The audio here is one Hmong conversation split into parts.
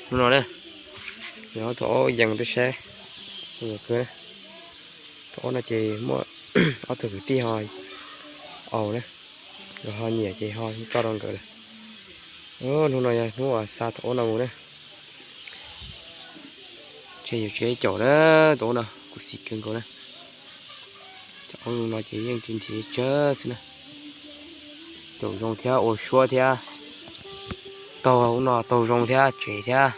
Hnub no na, nyob thaum ub yees tuaj saib, thaum ub no ces muaj ob tug kwv tij ho aus na, nkawd ho nyiam ces ho tso rau nkawd lawm. Hnub no yog hnub uas xa thaum ub no mus na. Ces yuav tsev caum na, thaum ub no kuv xis kawg nkaus na. Cov ub no ces yeej tsis nrhiav tsawg xwb na. Caum zoo thiab ua suab thiab, taug ub no taug zoo thiab tsev thiab,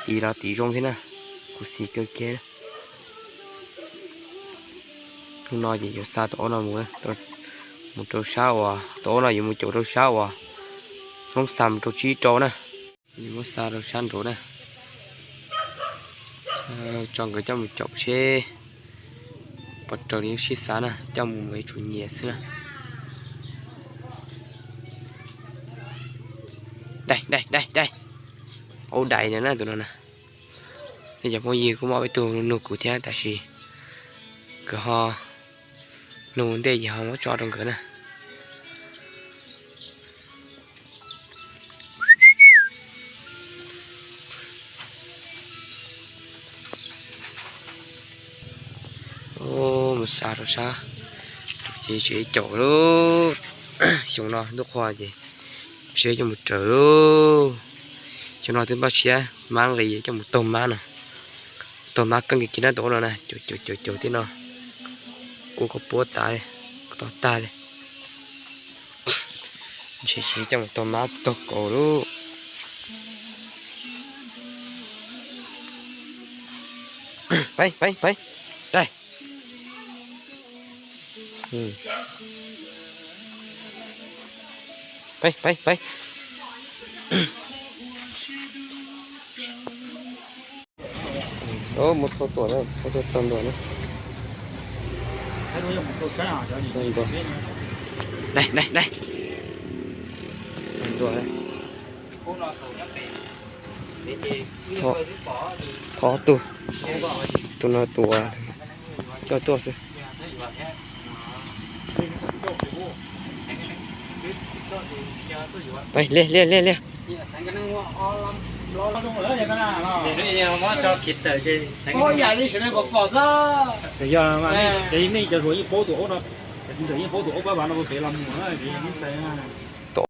tiv los tiv zoo thiab na. Kuv xis kawg kiag. Hnub no ces yuav xa thaum ub no mus, mus rau sab uas, thaum ub no yuav mus caum rau sab uas Hmoob xa mus rau tsib rau na. Yuav muab xa rau sab nraud na. Tso nkawd coj mus caum seb puas raws li lub siab xav na, coj mus mas yuav tsum nyiam xwb na. Dai, dai, dai, dai. Ub dais na tus no na. Nej cov phooj ywg kuj muaj peb tug nug kuv thiab, tab sis kuv ho nug ntej ces ho muab tso rau nkawd na. Mus xa rau sab, ces tsev caum lauj. Xyoo no ntuj qhua ces tsis coj mus raws lauj. Xyoo no twb npaj siab mab nqis coj mus taug mab no, taug mab keej kiag kiag na, thaum ub no na, caum caum caum caum tib no, kua koj puab tas, koj tog tag li. Ntshe tsis coj mus taug mab taug kaus lauj. Peb, peb, peb, dai. Peb, peb, peb. Mus thauj tuam, thauj tuam txog ntua na. Txog ntua. Dai, dai, dai. Txog ntua. Thov tus, tus no tus, coj tuaj xwb. Peb, liaj, liaj, liaj, liaj. Yog nej cov hluas yeej paub tus aub no, ntxawm yeej paub tus aub pab vas no pem los mus, ces yeej xav na.